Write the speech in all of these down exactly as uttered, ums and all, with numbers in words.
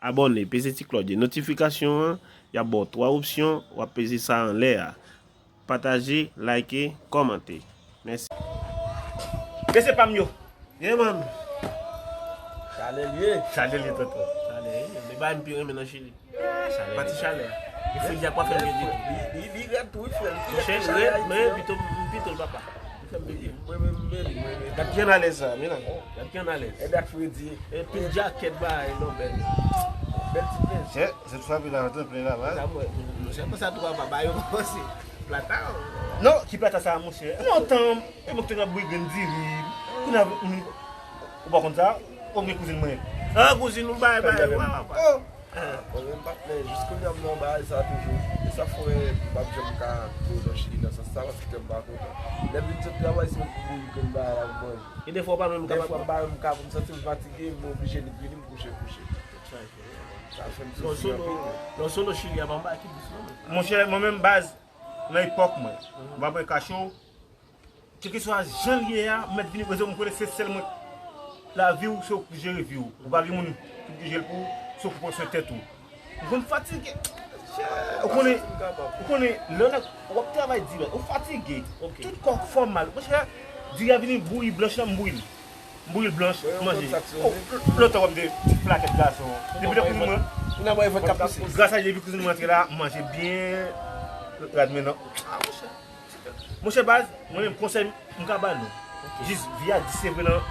abòne, peze ti klòch de notifikasyon an, y ap ba w twa opsyon, w ap peze sa anlè a. Pataje, like, kòmante. Mèsi. Mesye pa m yo. Yeah, man. Chalè l ye. Chalè l ye, tonton. Chalè, men bagay m pi renmen nan Chili. Chalè. Pati chalè. E fredi a pa fè m pèdi. Li, li, li rèd tou, wi, frè. Monchè, rèd, men pito, pito l papa. Li fè m pèdi. Mwen, mwen, mwen, mwen, mwen. Gad ki annalèz sa, men la. Gad ki annalèz. E dat fredi. E pil djakèt bagay, non, bèl. Bèl ti pèz. Chè, se tou sa, pi la, antre plen la, ba. Sa, mwen, mwen, se konsa tou, papa, ba yo kòmanse. Plata. Non, ki plata sa, monchè? Lontan, e mwen ki te nan bouyi grenn diri. Kounye a, ou pa konn sa? Ou gen kouzin mwen. Ah, kouzin ou bay, bay, wè, wè. Oh. Ah, mwen menm patnè, jis kounye a m nan bagay sa toujou. E sa fè m p ap janm ka tou nan Chili nan sans sa, paske kè m pa kontan. Lè m vin sot travay, se mwen ki bouyi grenn bagay la pou manje. E defwa w pa menm kapab. Defwa m pa menm kapab, m santi m fatige, m oblije vini, m kouche, kouche. Sa fè m soufri anpil. Lè w solo Chili a pa yon bagay ki dous, non, men. Monchè, mwen menm baz, nan epòk mwen, m pa pran kacho, kèlkeswa jan l ye a, m mèt vini, rezon m konnen se sèl mwen. Lavi w, se ou k pou jere vi w. Ou pa gen moun ki pou jere l pou ou, se ou k pou pran swen tèt ou. M konn fatige. Ou konnen, ou konnen, lè w nan, w ap travay di, ou fatige. Tout kò w fè w mal. Monchè, diri a vini bouyi blanch lan, m bouyi l. M bouyi l blanch, m manje. Lontan w ap de ti plakèt gason. Depi lè kouzin mwen, gras a Dye, depi kouzin mwen antre la, m manje byen. Rad men non. Ah, monchè. Monchè baz, mwen menm konsèy m ka ba nou. Jis vi a di se vre nan,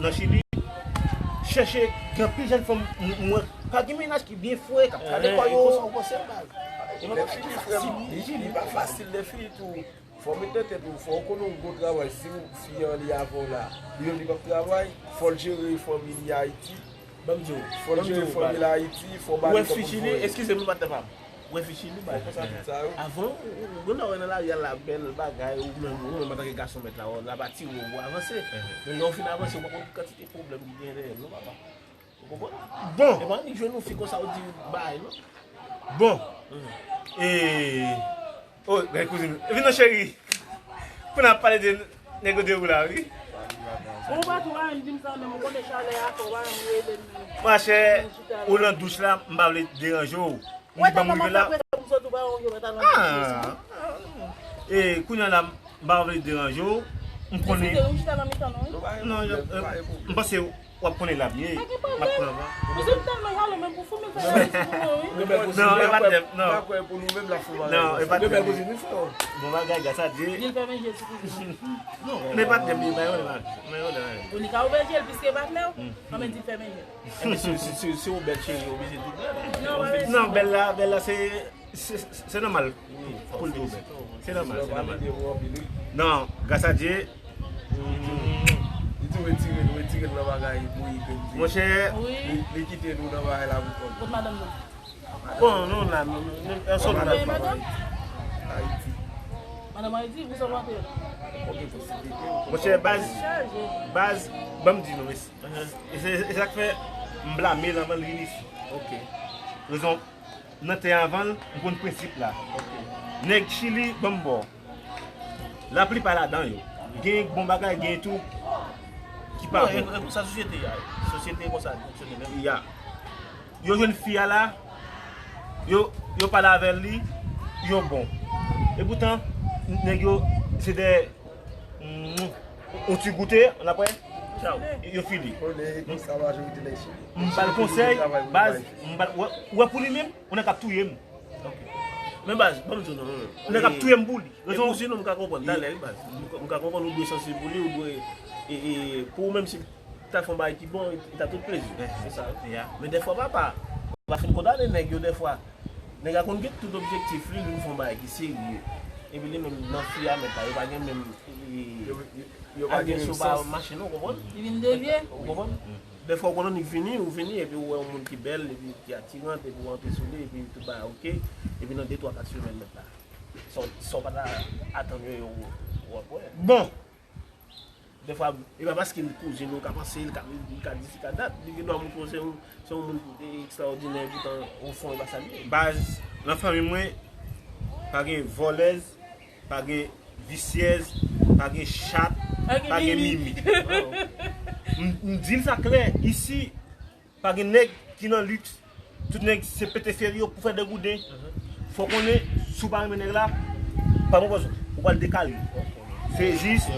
nan Chili. Chèche gen anpil jèn fanm m wè pa gen mennaj ki byen fre, k ap gade kò yo. Sa w panse baz? E mwen pa di fasil. Li pa fasil, lè fini tou. Fò w met nan tèt ou, fò w konnen yon gwo travay. Si w fi an li avè w la, li menm li p ap travay, fò l jere fanmi li Ayiti. Ban m di w, fò l jere fanmi l Ayiti, fò w ba li kòb pou l voye. Eskize m, patnè pa m. Wè fi Chili, bagay konsa tout sa yo. Avan, ou, ou, ou nan wè nan lari a la bèl bagay, ou menm, ou menm antanke gason mèt la, w ap atire, w avanse. Men lè w fin avanse, ou pa konn kantite pwoblèm ki gen dèyè l, non, papa. Ou konprann? Bon. E pa annik jwenn yon fi konsa, ou di bagay, non? Bon. E, oh, gade kouzin. Vin non, cheri. Pou n ap pale de nèg yo de ou la, wi. Bon, ou pa tou renmen di m sa, men mwen konnen chalè a fò, ou pa renmen rele m. Machè, ou nan douch la, m pa vle deranje w. Mwen di ban m rive la. Ah. E kounye a la, m pa vle deranje w. M konnen. Non, m panse w ap konnen l ap ye. M ap pran avan. Non, e pa tèt, non. Non, e pa tèt. Bon bagay, gras a Dye. Men pa tèt, men pa yon bagay. Ou ni ka ouvè je l, piske patnè w. Anben di fèmen je l. Ebyen, si, si, si, si ou bèl cheri, oblije di bèl. Non, bèl la, bèl la, se, se, se, se nòmal pou l di ou bèl. Se nòmal, se nòmal. Non, gras a Dye. Li tou retire nou, retire nou nan bagay bouyi ke m di. Monchè. Li, li kite nou nan bagay la pou kont. Kot madanm nou? Bon, nou la, nou, nou, nou, pèsonn la. Ayiti. Madanm Ayiti, pou sa w antre. Monchè, baz, baz, ban m di nou, mesi. E se, e sa k fè m blame l anvan l vin isi. Ok. Rezon, nan tè anvan l, m konn prensip la. Ok. Nèg Chili, ban m ba w. Laplipa ladan yo. Gen bon bagay, gen tou ki pa bon. E, e konsa sosyete a ye. Sosyete konsa l fonksyone menm. Ya. Yo jwenn fi a la, yo, yo pale avè li, yo bon. Epoutan, nèg yo, se de, mm, yon ti goute, ann apre, yo fini. M ba l konsèy, baz, m ba l, wè, wè pou li menm, ou nan k ap touye m. Ok. Men baz, ban m di w non, non, non. Ou nan k ap touye m pou li. E kouzin ou m ka konprann, talè, wi, baz. M ka, m ka konprann ou dwe sansib pou li, ou dwe, e, e, pou ou menm si ta fè yon bagay ki bon, e, e ta tout plezi. Se sa, wi. Men dèfwa, papa, ou pa fin kondane nèg yo dèfwa. Nèg la konn gen tout objektif li, li vin fè yon bagay ki serye. Epi li menm nan fi a mèt la, yo pa gen menm, e, yo pa gen sans. Mache non, ou konprann? Li vin devye. Ou konprann? Dèfwa ou konn annik vini, ou vini, epi ou wè yon moun ki bèl, epi ki atirant, epi ou antre sou li, epi tout bagay oke, epi nan de, twa, kat semèn mèt la. Sa w, sa w pa ta atann yo, yo, w ap wè. Bon. Dèfwa, e pa paske l kouzin ou ka panse, l ka, li ka di, li ka dat, li gen dwa montre w se yon, se yon moun, e, ekstraòdinè, poutan, o fon, e pa sa l ye. Baz, nan fanmi mwen, pa gen vòlèz, pa gen visyèz, pa gen chat, pa gen mimi. M, m di l sa klè, isi, pa gen nèg ki nan liks, tout nèg se pete fè yo pou fè de gouden. Fò konnen, si w pa renmen nèg la, pa pran pòz ou pral dekale. Se jis,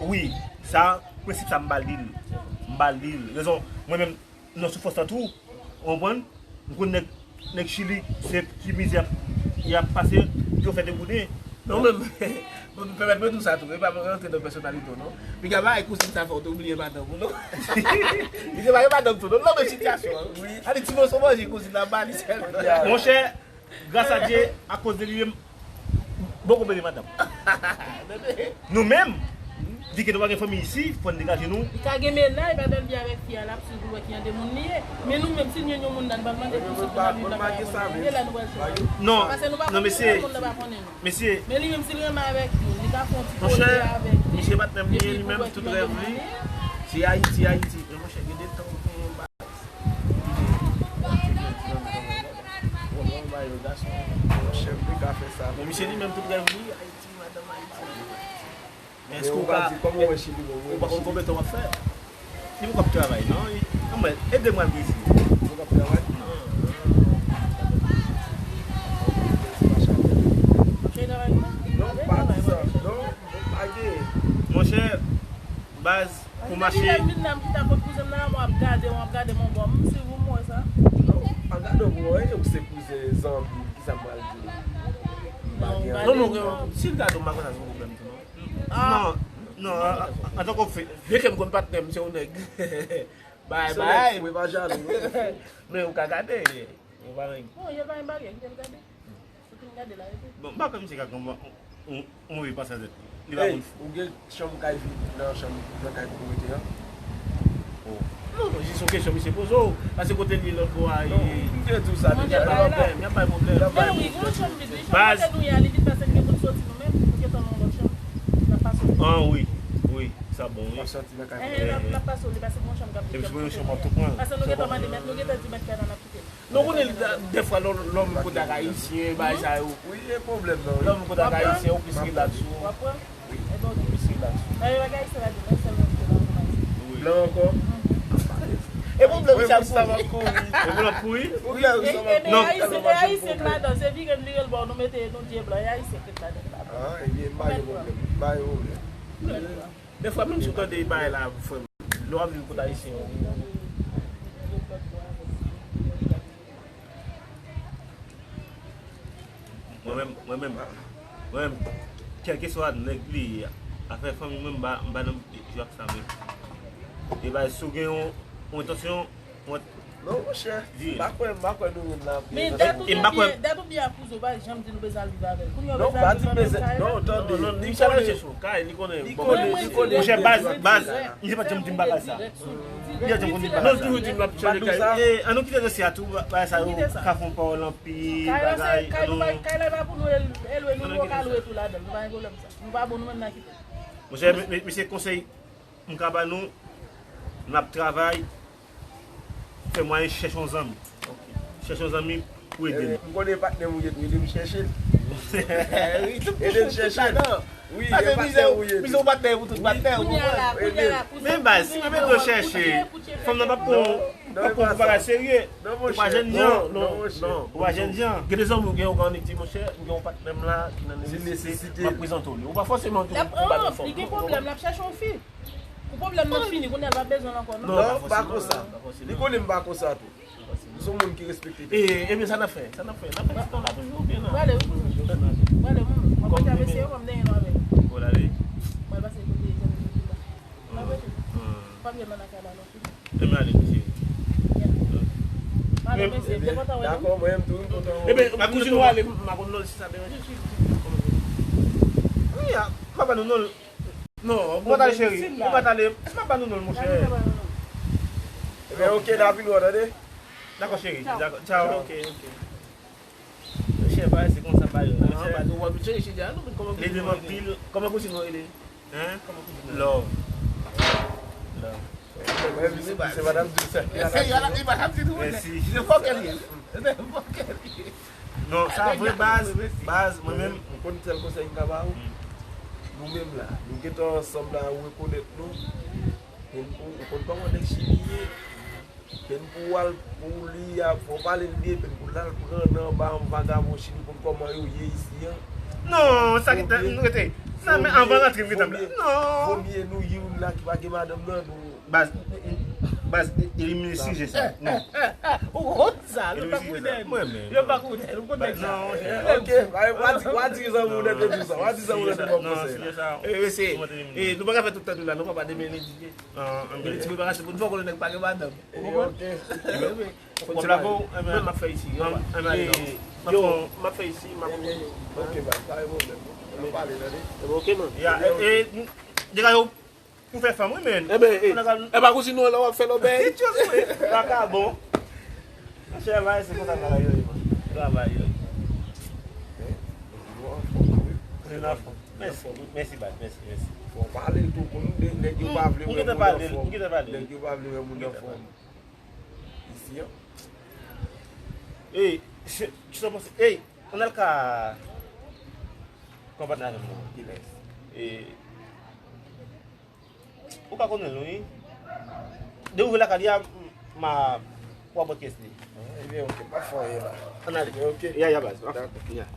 wi, sa, prensip sa m ba l di l. M ba l di l. Rezon, mwen menm, nan soufrans lan tou, ou konprann? M konn nèg, nèg Chili, se ki mizè y ap pase, pou yo fè de gouden. Non, men, bon, pèmèt mwen di w sa tou, e pa mwen rantre nan pèsonalite w, non. Piga bagay kouzin sa fè w te bliye madanm ou, non? Li te bay madanm tou, non? Nan menm sitiyasyon an. Wi. Ann di ti moso manje kouzin la ba li sèlman. Monchè, gras a Dye, akoz de li menm, bòkò beni madanm. Nou menm, vi ke nou pa gen fanmi isi, fò n degaje nou. Li ka gen mennaj, madanm li avèk fi a, l ap swiv pou l wè ki jan de moun li ye. Men nou menm, si n jwenn yon moun la, n pral mande pou sou pou n ap viv nan kay avè l. E la nou pral chwazi. Non, non, mesye, mesye. Men li menm, si l renmen avèk li, li ka fè yon ti koze avèk li. Monchè, misye pa t menm li, li menm, tout rèv li, se Ayiti, Ayiti. Men monchè, gen de tan ou gen yon bagay. Monchè, m te ka fè sa. Men misye li menm, tout rèv li, Ayiti, madanm Ayiti. Men èske ou ka, ou pa konn konbyen tan w ap fè? Li poko ap travay, non. Anmwey, ede m al vizye. Li poko ap travay? Non. Non, pa di sa. Non, pa gen. Monchè, baz, pou mache. Lè m vin la, m chita kot kouzen m nan, mwen ap gade, mwen ap gade, mwen bò. M si ou m wè sa. Non, pa gade w, ou se kouzen, zanmi, kisa m pral di w? Non, non, si l gade w, m pa kwè sa se yon pwoblèm tou, non. Non, non, antanke w fè. Byenke m konn patnè m, se yon nèg. Bay, bay. Mwen pa jalou, non. Men ou ka gade. Ou pa gen. Non, yo pa gen bagay, kite l gade. Ou fin gade la, epi. Bon, m pa kwè misye ka gen yon, yon, yon move pasaj tèt. Li pa konn fou. Ou gen chanm kay fi nan chanm nan kay kote w rete an? Oh. Non, non, jis yon kesyon misye poze w. Paske kote l ye lòt bò a, e. Non, m te di w sa deja. Manje bay la. Y ap bay pwoblèm, y ap bay pwoblèm. Men wi, gen yon chanm vide, wi. Chanm kote nou ye a, li vide paske nou gen moun soti nou menm, nou gentan nan yon lòt chanm. N ap pase. Ah, wi, wi, sa bon, wi. N ap soti nan kay. Ehe, n ap, n ap pase w li, paske gen yon chanm k ap vide. Epi si w gen yon chanm, w ap tou pran. Paske nou gentan mande mèt, nou gentan di mèt kay la n ap kite l. Non, konnen dèfwa lè w, lè w menm kontak Ayisyen, bagay sa yo. Wi, e pwoblèm nan, wi. Lè w menm kontak Ayisyen, ou plis relax ou. W ap pran? Wi. Ebyen, oke. Plis relax ou. Bagay Ayisyen la di, mwen sèlman ki te nan kontak. Blan ankò? E pwoblèm sa ap kouri. E pwoblèm ap kouri? Ebyen, Ayisyen, e Ayisyen k ladan, se vire n vire l ba w, nou mete, nou di e blan, e Ayisyen k ret ladan. Ah, ebyen, m pa gen pwoblèm, m pa gen pwoblèm. Dèfwa, menm si w tande bagay la, frè m, lè w ap viv kot Ayisyen yo. Mwen menm, mwen menm, mwen menm, kèlkeswa nèg li ye, afè fanmi mwen, m pa, m pa nan jwe ak sa menm. E bay, si w gen yon, yon entansyon, mwen. Non, monchè, m pa kwè, m pa kwè nou menm la. Men dat ou byen, dat ou byen ak kouzen w, pa janm di nou bezwen al viv avè l. Kounye a w bezwen al viv nan menm kay la. Non, tande. Non, non, li konnen. Li konnen, li konnen. Monchè, baz, baz, misye pa t janm di m bagay sa. Li pa t janm konn di m bagay sa. Non, toujou di m l ap chanje kay. E, ann nou kite dosye a tou, bagay sa yo ka fè yon pawòl anpil, bagay, ann nou. Kay la pa pou nou, e lwe nou, nou ka lwe tou ladan l, nou pa gen pwoblèm sa. Nou pa bon, nou menm n a kite. Monchè, mesye, konsèy m ka ba nou, n ap travay, fè mwayen chèche yon zanmi. Chèche yon zanmi pou ede n. M konnen patnè m ou ye tou, ede m chèche l. Ede m chèche l. Wi, e patnè m ou ye tou. Misye yon patnè pou tout patnè, ou konprann? Men baz, si mwen mete w chèche, fanm nan p ap pran w, p ap pran w pou bagay serye. Ou pa jèn jan. Non, non, non. Ou pa jèn jan. Gen de zanmi w gen yo ka annik di, monchè, m gen yon patnè m la ki nan nesesite, m ap prezante w li. Ou pa fòseman tou pou bagay fanm. Li gen pwoblèm, l ap chèche yon fi. Pou pwoblèm nan fini, kounye a l pa bezwen l ankò, non? Non, m pa konsa. Li konnen m pa konsa tou. M se yon moun ki respekte tèt. E, ebyen, sa n ap fè? Sa n ap fè? N ap fè ti tan la toujou oubyen non? Prale, wi, kouzen. Prale, wi. Mwen pa travèse yo, mwen m denye non avè yo. Ou prale? Mwen pase kote zanmi yo la. Mwen rete. Pa byen nan kay la non, fini. Ebyen, ale, mesye. Ale, mesye, m te kontan wè nou. Dakò, mwen menm tou, m kontan wè nou. Ebyen, kouzin ou ale, m pa konn non si sa deranje, si. Wi, a, m pa ba nou non. Non, ou pa t ale, cheri. Ou pa t ale. Èske m ap ba nou non l, monchè? Ebyen, oke, n a vin wè w, tande? Dakò, cheri. Dakò. Tchaw. Oke, oke. Monchè, bagay se konsa, bagay yo, monchè. Lede m anpil. Kòman kouzin nou rele? Hein? Love. Love. Se madanm di sa. Se madanm di tou. Mèsi. Se fòkè li ye. Se fòkè li ye. Non, sa vre baz, baz, mwen menm. M konn sèl konsèy m ka ba ou. Nou menm la, nou gentan ansanm la, ou rekonèt nou. Ou, ou, ou konn kòman nèg Chili ye. Penn pou w al pou li a, fò w pale l byen, penn pou l al pran nan anba yon vagabon chili konn kòman yo ye isi an. Non, sa ki te, nou rete. Non, men anvan rantre, m gentan. Non. Vomye nou youn la ki pa gen madanm nan, nou. Baz, baz, elimine sijè sa. Non. Ou konn sa, nou pa konnen. Mwen menm. Yo pa konnen, ou konn sa. Non, ok, w a di, w a di zanmi w nèt epi sa. W a di zanmi w nèt epi sa. E, mesye, e, nou pa ka fè tout tan nou la, nou pa pa demen lendi. Gen ti preparasyon pou nou fè konnen nèg pa gen madanm. Ou konprann? Ok. Fò n ti lage w, men m ap fè isi. Yo, m ap fè isi, m ap. Ok, baz, pa gen pwoblèm. N ap pale, tande. Ok, man. Ya, e, e, degaje w pou fè fanm, wi, men. Enben, e, e pa konsi nou, lè w ap fè lòbèy. Just wait. Vakabon. Monchè, bagay se konsa bagay yo ye, man. Travay yo ye. Men, nou anfòm, wi. Nou anfòm. Mèsi, mèsi, baz, mèsi, mèsi. Fò w pale l tou, konn nèg yo pa vle wè moun anfòm. Nèg yo pa vle wè moun anfòm. Isi an. Ey, se, se sa panse. Ey, ann al ka konprann avè m non. Kilès? E, ou ka konnen l, wi. Depi w vin lakay li a, m a, w a pran kès li. Ebyen, ok, pa fè anyen la. Ann ale. Ok. Ya, ya, baz. Dakò. Ya.